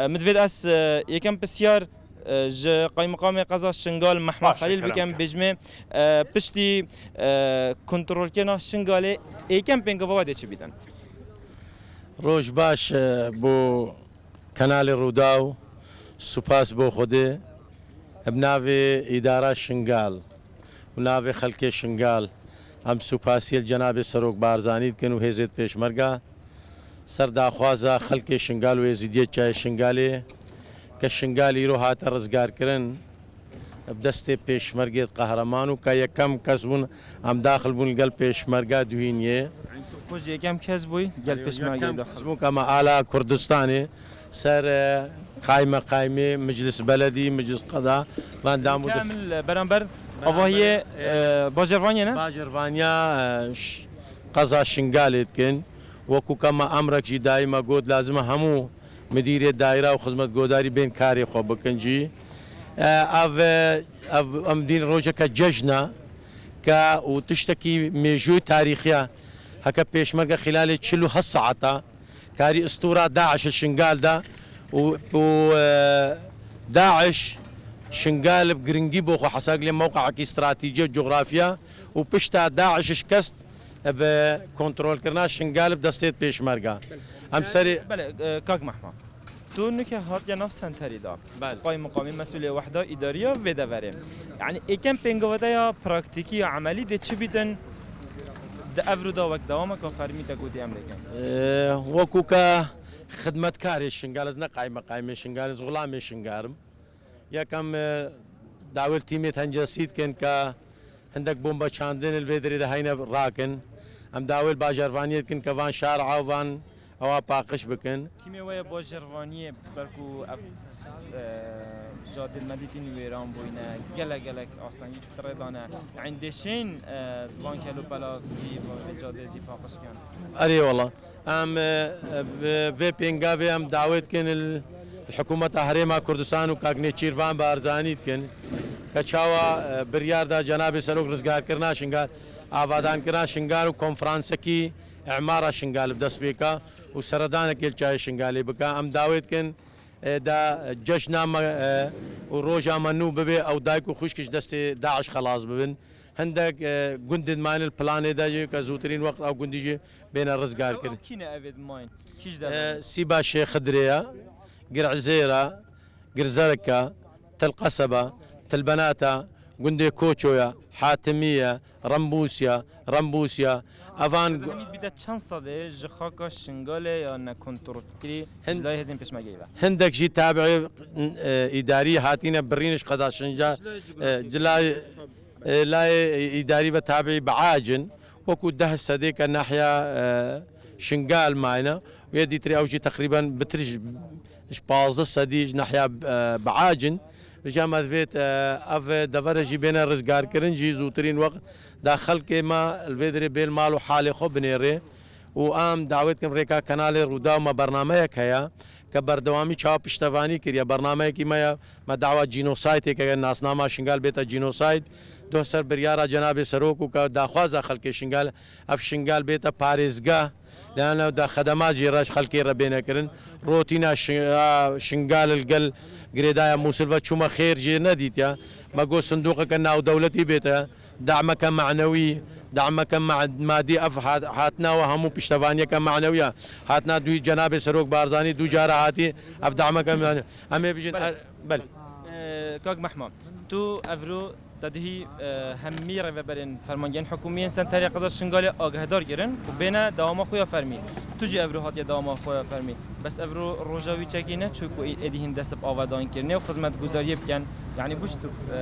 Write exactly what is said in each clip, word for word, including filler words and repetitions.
Min divêt ez, e, yekem pisyar, e, ji Qaymiqamê Qeza Şingal Mehmet Xelîl bikim, bêjimê, e, piştî, e, kontrolkirina Şingalê êkem pêngava we dê çi bîtin? Roj baş, e, bo Kanalê Rûdaw, spas bo Xwedê. Bi navê îdara Şingal û navê xelkê Şingal, em supasiyê li Cenabê Serok Barzanî dikin û hêzê Pêşmerga. Ser daxwaza xelkê Şingal û Êzîdiyê Çiyayê Şingalê, ke Şingal îro hate rizgarkirin, bi destê Pêşmergê qehreman û ke yekem kes bûn, em daxil bûn li gel Pêşmerga duhîniyê. Yanî tu xwe jî yekem kes bûyî gel Pêşmergê daxil. Yekem kes bûn ke me ala Kurdistanê ser, e, qaymeqaymê, meclis beledî, meclis qeda, van dam û dest. Em li beramber avahiyê, e, e, bajarvaniyê ne? Bajarvaniya, e, ş-, qeza Şingalê dikin. Wekû ke me emrek jî dayî, me got lazim e hemû Midîrê daîra û xizmetgodarî bên karê xwe bikin jî. E, ev, e, ev, em dîn rojeke cejn e, ke û tiştekî mêjûyê tarîxî ye. Heke Pêşmerge xîlalê çil û heft saeta karî istûra DAIŞ li Şingal de û, û, e, DAIŞ Şingal bi giringî bo xwe hesab lê mewqeekî stratejî û cografya û pişta DAIŞ şikest bi kontrolkirina Şingal bi destê Pêşmerga. Em serê Belê, e, kak Mehma. Tu nûke hatiye nav senterî de. Belê. Qaymiqamî, mesûlê wehda îdarî ya vê deverê. Yanî êkem pêngava te ya praktîkî ya emelî dê çi bîtin? Di evro de wek dewameka fermî te gotî em lê kin. Ee, wekû ke xidmetkarê Şingal, ez ne qaymeqamê Şingal, ez xulamê Şingal im. Yekem, e, dawêt tîmê tencesî dikin ke hindek bombe çandin li vê derê de heyne rakin. Em dawêt bajarvaniyê dikin ke van şar ew van ewa paqij bikin. Tîmê we ya bajarvaniyê ber ku ev, e, cadê me dîtîn wêran bûyne, gelek gelek astengî di rê de ne. Yanî dê şên, e, van kelopela zî, van vê cadê zî paqij kin. Erê wela. Em, e, bi vê pêngavê em dawêt dikin li, li hikûmeta Herêma Kurdistan û kak Nêçîrvan Barzanî dikin ke çawa, e, biryar da Cenabê Serok rizgarkirina Şingal, avadankirina Şingal û konferansekî îmara Şingal bi dest pê ka û seredanekê li Çiyayê Şingalê bika. Em dawêt dikin, e, da cejna me, e, û roja me nû bibe, ew dayik û xwişk ji destê DAIŞ xelas bibin. Hindek, e, gundên me li planê de jî ke zûtirîn wext ew gundî jî bêne rizgar kirin. Ew kî ne evê dimayîn? Kî ji dev e? Sîba Şêxidirê ye, Girezêr e, Girzerek e, Til Qeseb e, Til Benat e, gundê Koço ye, Hatimî ye, Rembûs ye, Rembûs ye. Evan Hemî bîte çend sedê ji xaka Şingalê ya nekontrolkirî ji layê hêzên pêşmergeyê ve? Hindek jî tabiê, e, îdarî hatîne birîn ji qeda Şinca, e, ji layê, e, layê îdarî ve tabiî Biacin. Wekû deh sedê ke nahya, e, Şingal mayne. Wê dîtirî ew jî teqrîben bitir ji, ji pazdeh sedî ji nahya, e, Biacin. Vêca me divêt, e, ev devere jî bêne rizgarkirin jî zûtirîn wext da xelkê me li vê derê bê li mal û halê xwe binêrê. Û em dawêt dikin rêka Kanalê Rûdaw me bernameyek heye ke berdewamî çawa piştevanî kiriye. Bernameyekî me ye, me dawa cînosaydê ke nasnama Şingal bête cînosayd. Doh ser biryara Cenabê Serok û ke daxwaza xelkê Şingal, ev Şingal bête parêzgeh. Lana da xedemat jê re ji xelkê re bêne kirin. Rotîna Şi-, a, Şingal li gel girêdaya Mûsil ve çûme xêr jê nedîtiye. Me got sindoqeke navdewletî bête. Dameke manewî, dameke ma-, madî ev hat-, hatina we hemû piştevaniyeke manewî ye. Hatina dû Cenabê Serok Barzanî du cara hatî, ev dameke mane-, em ê bijin Belê. er-, belê. Ee, Kak Mehma, tu evro te dihî, e, hemî rêveberên fermangehên hikûmî yên senterê qeza Şingalê agahdar kirin ku bêne dewama xwe ya fermî. Tu jî evro hatiye dewama xwe ya fermî. Bes evro roja wî çekî ne çû ku ê-, êdî hîn dest bi avedankirinê û xizmetguzariyê bikin. Yanî bû çi tu, e,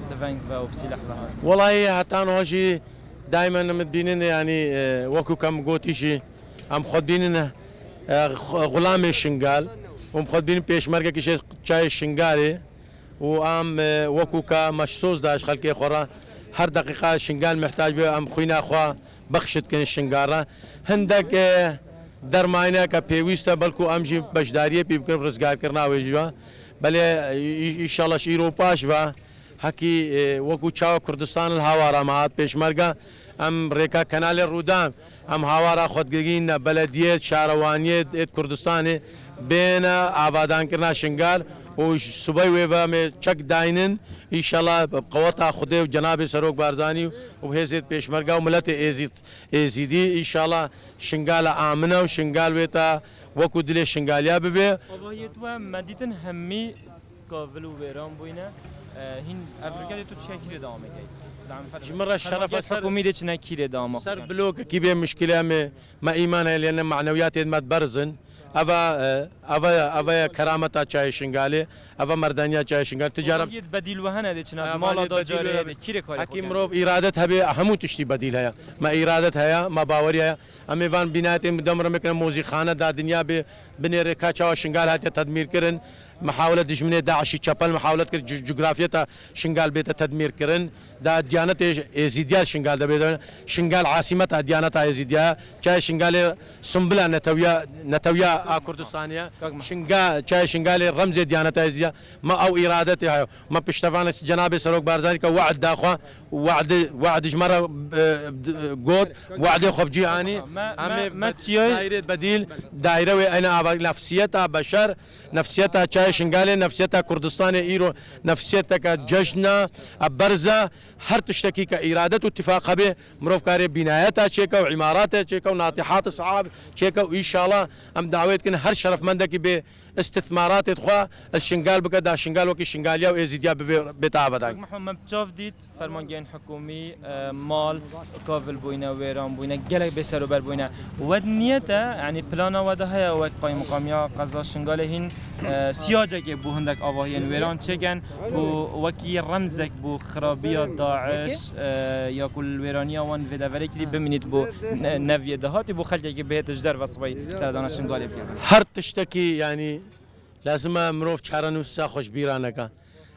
ti veng ve û bi sîleh ve hat? Welahî heta niha jî daîmen em dibînin, yanî, e, wekû ke min gotî jî em xwe dibînin, e, xu-, xulamê Şingal û em xwe dibînin pêşmergekî jê çayê Şingalê. û em, e, wekû ka me ji soz da ji xelkê xwe re her deqîqa Şingal mihtac be, em xwîna xwe bexş dikin Şingal re. Hindek, e, dermayîneke pêwîst e, belkû em jî beşdariyê pê bikin rizgarkirina wê jî ve. Belê, e, î-, îşallah ji îro paş ve hekî, e, wekû çawa Kurdistan li hawara me hat pêşmerge, em rêka Kenalê Rûdan, em hawara xwe digihîne belediyê, şarewaniyê êd Kurdistanê, Bêne avadankirina Şingal û subey wê ve em ê çek daynin. Înşallah bi qeweta Xwedê û Cenabê Serok Barzanî û hêzê pêşmerga û miletê Êzîd, Êzîdî, înşallah Şingala amine û Şingal wê ta wekû dilê Şingaliya bibe. Avahiyê tu me dîtin hemî kavil û wêran bûyne. E, hîn ev riketê tu çiye kîrê dewam ekey? Ji min re şerefe ser, hikûmî dê çine kîrê dewam ser blokekî bê muşkile me, me îman heye, lêne manewiyatê me berz in. Eva, e, eva, eva ye kerameta çayê Şingalê, eva merdaniya çayê Şingalê. Ticaret. Yê bedîl we hene dê çine, mala da carê de kîrê karê. Hekî mirov îradet hebe, hemû tiştî bedîl heye. Me îradet heye, me bawerî heye. Em ê van bînayetên bi demre mekine mozîxane da dinya bê binêrê ka çawa Şingal hatiye tedmîr kirin. Mihawle dijminê DAIŞî çepel mihawlet kir, cu-, cografyeta Şingal bête tedmîr kirin. Da diyanetê Êzîdiya Şingal de bête. Şingal asîmeta diyaneta Êzîdiya. Çayê Şingalê sumbila netewiya, netewiya a Kurdistanê ye. Şinga-, çayê Şingalê remzê diyaneta Êzîdiya. Me ew îradetê heye. Me piştevanê Cenabê Serok Barzanî ke we'd da xwe, we'dê, we'd ji me re, e, d-, got, we'dê xwe bi cî anî. Me, em ê me, me çiyayê daîrê bedîl, daîre wê ene ava nefsiyeta beşer, nefsiyeta çayê Şingalê, nefsiyeta Kurdistanê îro, nefsiyeteke cejna, e, berza, her tiştekî ke îradet û tifaq hebe, mirov karê bînayeta çêke û îmarate çêke û natihat sahab çêke û înşallah em dawêt kin her şerefmendekî bê îstîtmaratê xwe li Şingal bike, da Şingal wekî Şingaliya û Êzîdiya bivê, bête avadan. Kak Mihemed, me bi çav dît fermangehên hikûmî, e, mal kavil bûyne, wêran bûyne, gelek bêserober bûyne. We niyete, yanî plana we de heye wek qaymeqamiya qeza Şingalê hîn, e, siyacekê bo hindek avahiyên wêran çêken û wekî remzek bo xirabiya DAIŞ, e, ya ku li wêraniya wan vê deverê kirî bimînît bo ne-, neviyê dahatî bo xelkekî bihête ji derve sibay seredana Şingalê bike? Her tiştekî, yanî, lazim e mirov çarenûsa xwe ji bîra neke.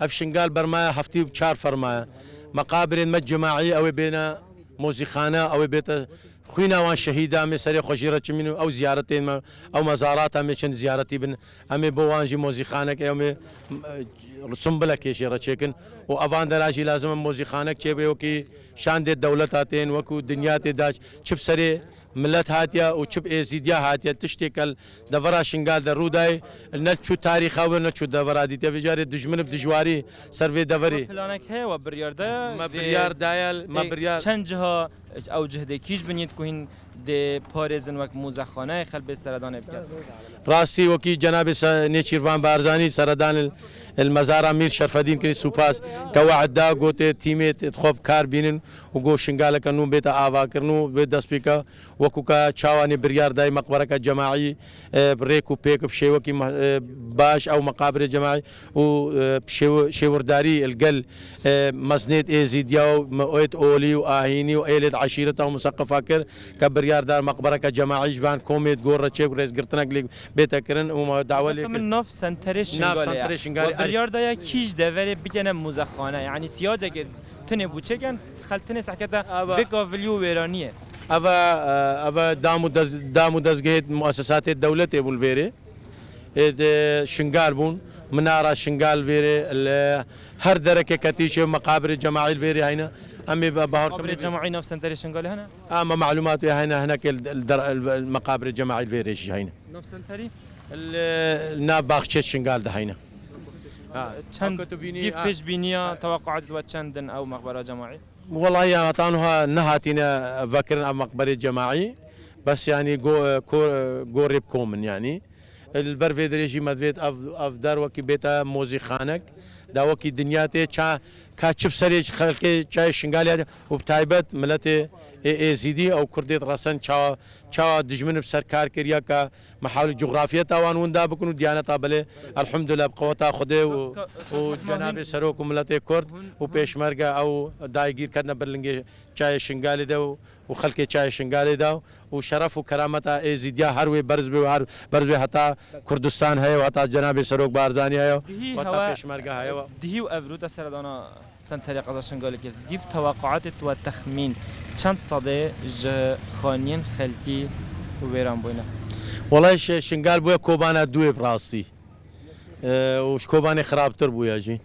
Ev Şingal bermaya heftê û çar fermaya. Meqabirên me cemaî ew ê bêne mozîxane, ew ê bête xwîna wan şehîda em ê serê xwe jî re çimîn û ew ziyaretên me, ew mezarata me çend ziyaretî bin. Em ê bo wan jî mozîxanek, em ê, e, sumbilekê jê re çêkin. Û evan dera jî lazim e mozîxanek çêbe wekî şandê dewleta tên, wekû dinya tê da çi bi serê milet hatiye û çi bi Êzîdiya hatiye, tiştê ke li devera Şingal de rû dayê, ne çû tarîxa wê, ne çû devera dîtiye. Vê carê dijmin bi dijwarî ser vê deverê. Planek heye we biryar daye? Me biryar daye, me biryar. Çend ciha ew cihdê kîj binît ku hîn dê parêzin wek muzexaneyê xelbê seredanê bikin? Rastî wekî Cenabê Se-, Nêçîrvan Barzanî seredan il, il mezara Mîr Şerfedîn kirî sûpas ke we'd da, gotê tîmê xwe bi kar bînin û got Şingaleke nû bête avakirin û bê dest pê ke. Wekû ka çawanê biryar dayî meqbereke cemaî, e, bi rêk û pêk bi şêwekî me-, e, baş ew meqabirê cemaî û, e, bi şêw-, şêwirdarî li gel, e, meznêt êzîdiya û mi'êt olî û ahînî û êlêt eşîreta û museqefa kir ke biryar da meqbereke cemaî ji van komêt gor re çêk û rêzgirtinek lê bête kirin û me dawe lê kir. Min nav senterê Şingalê ye. Nav senterê Şingalê, erê. Biryar daye kîj deverê bikene muzexane, yanî siyacekê tinê bû çêken, xelk tinê sehkete vê kavilî û wêraniyê. Eva, e, eva dam û dez-, dam û dezgehê muesesatê dewletê bûn li vêrê. Ê de Şingal bûn. Minara Şingal vêrê, li her derekê ketî çê meqabirê cemaî li vêrê heyne. Em ê be-, bahar Meqabirê cemaî nav senterê Şingalê hene? Ama malumat wê heyne, hinekê li, li der-, li meqabirê cemaî li vêrê jî heyne. Nav senterî? Li nav baxçê Şingal de heyne. Ha. Çend gîv pêşbîniya, teweqaatê we çend in ew meqbera cemaî? Welayi heta niha nehatîne vekirin ev meqberê cemaî. Bes yanî go-, ko-, gorê bi kom in yanî. Li ber vê dirêjî me divêt ev, ev der wekî bête mozîxanek. Da wekî dinya tê ça, ka çi bi serê xelkê çayê Şingalê hatiye û bi taybet miletê ê Êzîdî ew Kurdê resen ça, ça dijmin bi ser kar kiriya ka mihawlî cografiyeta wan winda bikin û diyaneta belê elhamdulillah bi qeweta Xwedê û, û cenabê serok û miletê Kurd û pêşmerge ew daygîr ketine ber lingê çayê Şingalê de û, û xelkê çayê Şingalê de û şeref û kerameta Êzîdiya her wê berz bê û her berz bê heta Kurdistan heye û heta cenabê serok Barzanî heye û heta pêşmerge heye. Dihî û evro te seredana Senterê qeza Şingalê kir. Gîv teweqaatê tu we texmîn çend sedê ji xaniyên xelkî wêran bûyne? Welay Şi-, Şingal bûye Kobana duyê bi rastî. E, û ji Kobanê xirabtir bûye jî.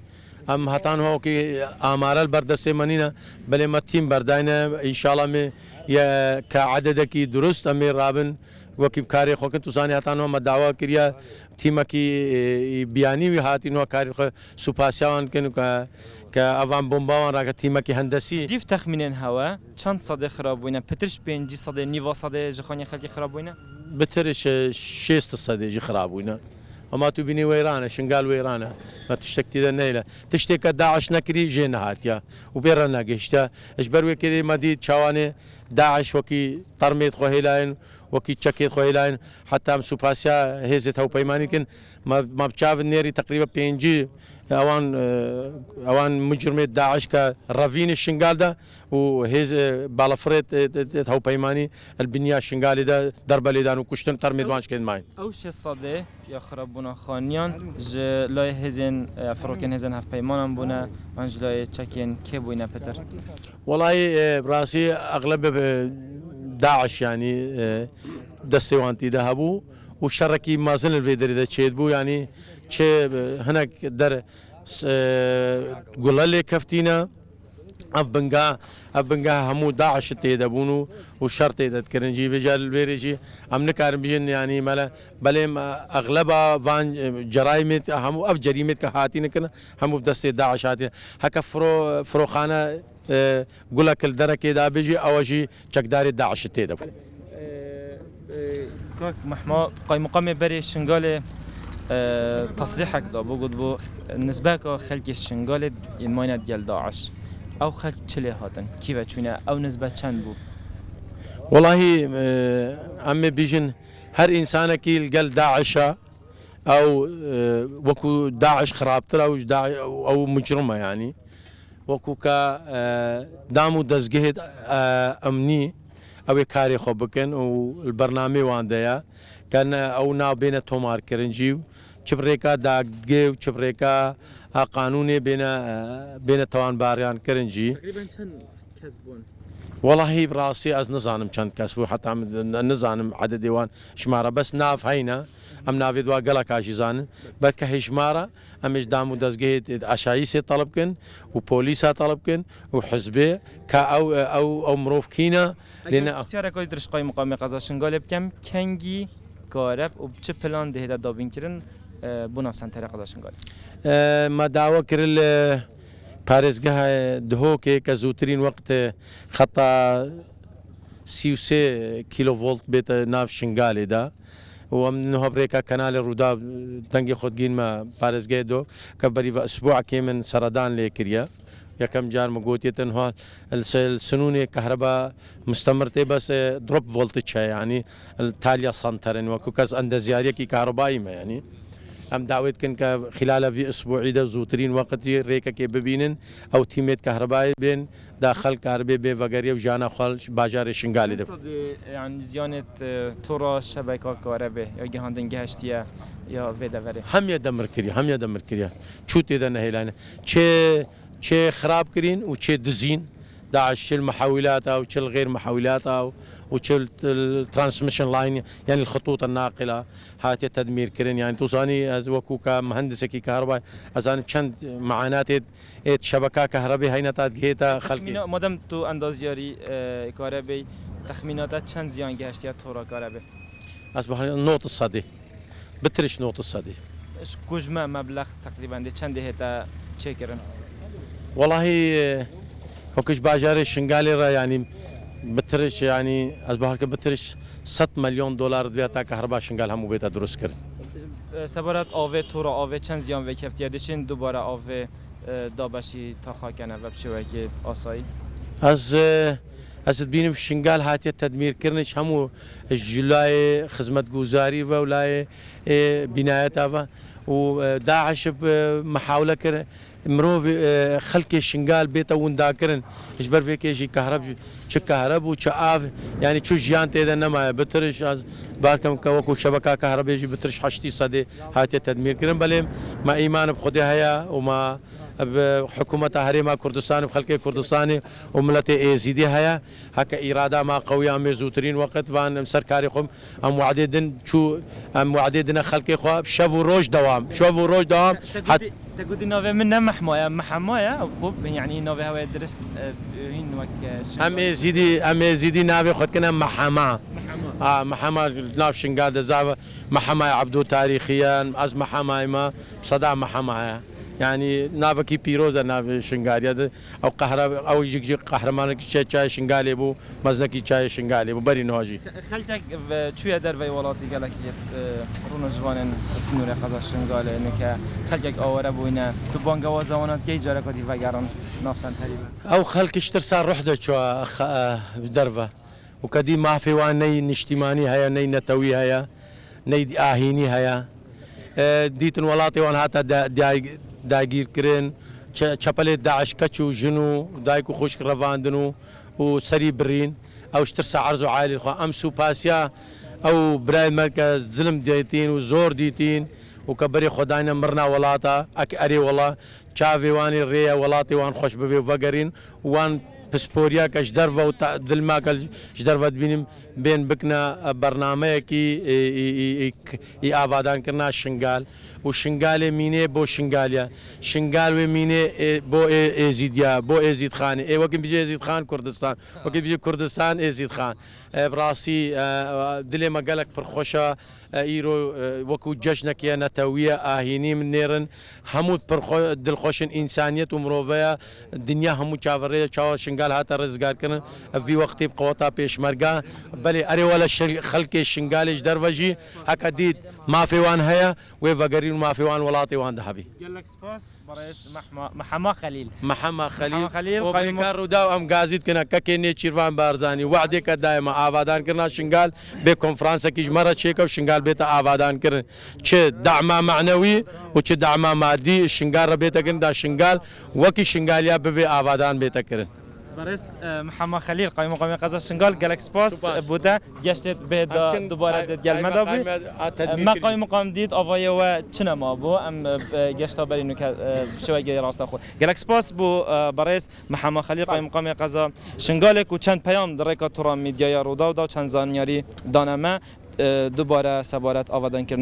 Em heta niha wekî amare li ber destê me nîne, belê me tîm berdayne, înşallah me ye ke ededekî durust em ê rabin wekî bi karê xwe kin. Tu zanî heta niha me dawa kiriye tîmekî, e, biyanî wî hatî niha karê xwe supasiya wan dikin ke, ke evan bomba wan rake tîmekî hendesî. Dîv texmînên hewe çend sedê xirab bûyne? Pitir ji pêncî sedê, nîva sedê ji xaniyên xelkê xirab bûyne? Bitir ji şêst sedê jî xirab bûyne. Hema tu bînî weyran e, Şingal weyran e. Me tiştek tê de nehêle. Tiştê ke DAIŞ nekirî jê nehatiye û pê re negihiştiye. Ji ber wê kirî me dît çawanê DAIŞ wekî termêt xwe hêlayên, wekî çekêt xwe hêlayên. Heta em supasiya hêzêt hewpeymanî kin. Me, me bi çav nêrî teqrîben pêncî ewan, e, ewan mucrimê DAIŞ ke revînê Şingal de û hêz, e, balafirêt, e, e, e, hewpeymanî el biniya Şingalê de derbe lê dan û kuştin termêt wan şikên mayîn. Ew şêst sedê ya xirabûna xaniyan ji layê hêzên, e, firokên hêzên hevpeymanan bûne, an ji layê çekên kê bûyne pitir? Welahî, e, bi rastî exleb, e, DAIŞ, yanî, e, destê wan tî de hebû û şerekî mezin li vê derê de çêdibû, yanî çi, e, hinek der, e, gule lê keftîne. Ev binga, ev binga hemû DAIŞ tê de bûn û, û şer tê de dikirin jî. Vêca li vê rê jî em nikarin bijin, yanî mele, belê em, e, exleba van, e, cerayimêt, hemû ev cerîmêt ke hatîne kirin, hemû bi destê DAIŞ hatîne. Heke firo-, firoxane, e, gulek li derekê de bê jî, ew jî çekdarê DAIŞ tê de bûn. Kak Mehma, qaymuqamê berê Şingalê, e, tesrîhek dabû, gotibû, nizbeka xelkê Şingalê mayne digel DAIŞ. Ew xelk çi lê hatin? Kî ve çûne? Ew nizbe çend bû? Welahî, e, em ê bîjin, her însanekî li gel DAIŞ a, ew, e, wekû DAIŞ xirabtir e, ew ji DAIŞ, ew mucrim e, yanî. Wekû ka, e, dam û dezgehê, e, emnî, ew ê karê xwe bikin û li bernameyê wan de ye. Ke ne ew nabêne tomarkirin jî û çi bi rêka dagê û çi bi rêka, e, qanûnê bêne, e, bêne tewanbariyan kirin jî. Teqrîben çend kes bûn? Welahî bi rastî ez nizanim çend kes bû, heta min nizanim ededê wan, jimara, bes nav heyne. Em navê di wa geleka jî zanin. Belke hejmara em ê ji dam û dezgehê aşayîsê teleb kin û polîsa teleb kin û hizbê ka ew, ew, ew mirov kî ne. Lê ne. Pirsiyareka dîtir ji qaymuqamê qeza Şingalê bikem, kengî kareb û bi çi plan dihête dabînkirin, e, bo nav senterê qeza Şingalê? E, me dawa kir li parêzgeha Duhokê ke zûtirîn wext, e, xeta sî û sê kîlovolt bête nav Şingalê de. Û em niha bi rêka kanalê Rûdaw dengê xwe digihînme parêzgehê Duhok, ke berî ve isbûekê min seredan lê kiriye. Yekem car min gotiye te niha li se-, li sinûnê kehreba mustemir tê, bes, e, drop voltage heye, yanî li taliya santerin, wekû kes endezyariyekî kahrebayî me, yanî. Em dawêt dikin ke xîlala vî isbûî de zûtirîn weqtî rêkekê bibînin, ew tîmêt kahrebayê bên, da xelk karibê bê vegeriya û jiyana xwe li bajarê Şingalê de. Çend sedê, yanî, ziyanêt, e, tora şebeka karebê ya gihandin gihiştiye ya vê deverê? Hemiye demir kiriye, hemiye demir kiriye. Çû tê de nehêlayne. Çê, çê xirab kirîn û çê dizîn. DAIŞ çi li muhawilata û çi li xêr muhawilata û, û çi li, li transmission line, yanî li xitûta naqila hatiye tedmîr kirin. Yanî tu zanî ez wekû ka muhendisekî kahrebayê, ez zanim çend meanatê ê şebeka kahrebê heyne ta digihê ta xelkê. Texmîna-, madem tu endazyarî, e, karebê, texmîna te çend ziyan gihiştiye tora karebê? Ez bixwe nod sedî. Bitir ji nod sedî. Ji ku ji me meblex teqrîben dê çendê hête çêkirin? Welahî, e, wekî ji bajarê Şingalê re, yanî bitir ji, yanî ez bixwe ke bitir ji sed milyon dolar divê ta kahreba Şingal hemû bête durust kirin. E, sebaret avê tora avê çend ziyan vêkeftiye? Diçin dubare avê, e, dabeşî taxa kene ve bi şêwekê asayî? Ez, e, ez dibînim Şingal hatiye tedmîrkirin ji hemû, ji layê xizmetguzarî ve û layê, e, bînayeta ve û, e, DAIŞ bi, e, mihawle kir mirov, e, xelkê Şingal bête windakirin. Ji ber vê kê jî kahreb, çi kahreb û çi av, yanî çi jiyan tê de nemaye. Bitir ji, ez barkem ke wekû şebeka kahrebê jî bitir ji heştî sedê hatiye tedmîrkirin. Belê me îman bi Xwedê heye û me bi hikûmeta Herêma Kurdistanê, bi xelkê Kurdistanê û miletê Êzîdî heye. Heke îrada me qewî, em ê zûtirîn weqt van em ser karê xwe, em wadê din çû, em wadê dine xelkê xwe, şev û roj dewam, şev û roj dewam. Te, te Het- gotî, Te gotî navê min ne Mehma ye, Mehema ye. Ew xwe, yanî navê hewe dirist, e, hîn wek, e, Şingal. Em Êzîdî, em Êzîdî navê xwe dikine Mehema. Mehema. Ha, Mehema nav Şingal de zava Mehema ye, Ebdo tarîxî ye, ez Mehemayê me, Seda Mehema ye. Yanî navekî pîroz e navê Şingaliya de. Ew qehre-, ew jî, jî qehremanekî çe-, çayê Şingalê bû, mezinekî çayê Şingalê bû, berî niha jî. Xelkek ve çûye derveyî welatî gelekî, e, rûne ji vanên sînorê qeza Şingalê nûke. Xelkek aware bûyne. Tu bangewaza wan a key careka dî vegerin nav senterî ve? Ew xelk ji tirsa ruh de çûye xe-, e, derve. Û kedî mafê wan ney niştîmanî heye, ney netewî heye, ney ahînî heye. E, dîtin welatê wan hate da-, day-, dagîrkirin, çe-, çepelê DAIŞ keç û jin û dayik û xwişk revandin û, û serî birîn. Ew ji tirsa erz û ailê xwe. Em supasiya ew birayê me ke zilim dîtîn û zor dîtîn û ke berê xwe dayne mirina welata, ek erê wela çavê wan ê rêya welatê wan xweş bibê û vegerîn û wan pisporiyeke ji derve û ta-, dilmake ji derve dibînim, bên bikine, e, bernameyekî, e, î, î, î, k-, î avadankirina Şingal û Şingalê mînê bo Şingaliya. Şingal wê mînê, e, bo ê, Êzîdiya, bo Êzîdxanê. Ê wekî bijî Êzîdxan Kurdistan, wekî bijî Kurdistan Êzîdxan. E, bi rastî, e, dilê me gelek pir xweş e. E, îro, e, wekû cejnekê ye, netewî ye, ahînî min nêrin. Hemû pir xwe-, dilxweş in, însaniyet û mirove ye. Dinya hemû çaverê ye, çawa Şingal hate rizgarkirin. Ev vî wextê bi qeweta pêşmerga. Belê, erê wele şil-, xelkê Şingalê ji derve jî heke dît mafê wan heye, wê vegerîn û mafê wan welatê wan de hebî. Gelek spas, Barês Mehma-, Mehema Xelîl. Mehema Xelîl. Mehema Xelîl, û qaymo- birêka Rûdaw em gazî dikine, kekê Nêçîrvan Barzanî, wehdê ke daye me, avadankirina Şingal bê konferansekî ji me re çêke û Şingal bête avadankirin. Çi dema manewî û çi dema madî Şingal re bête kirin, da Şingal wekî Şingaliya bivê avadan bête kirin. Barês, e, Mehema Xelîl, qaymoqamê qeza Şingal, gelek spas. Spas. Bo te geştê bê da dubare de gel me da bû. Me qaymoqam dît, avayê we çi nema bû. Em, e, geşta berî nûke, e, şewegê rasta xwe. Gelek spas bo, e, barês Mehema Xelîl, qaymoqamê qeza Şingalê ku çend peyam di rêka Tora Medyaya Rûdaw da û çend zanyarî dane me, e, dubare sebaret avadan kir.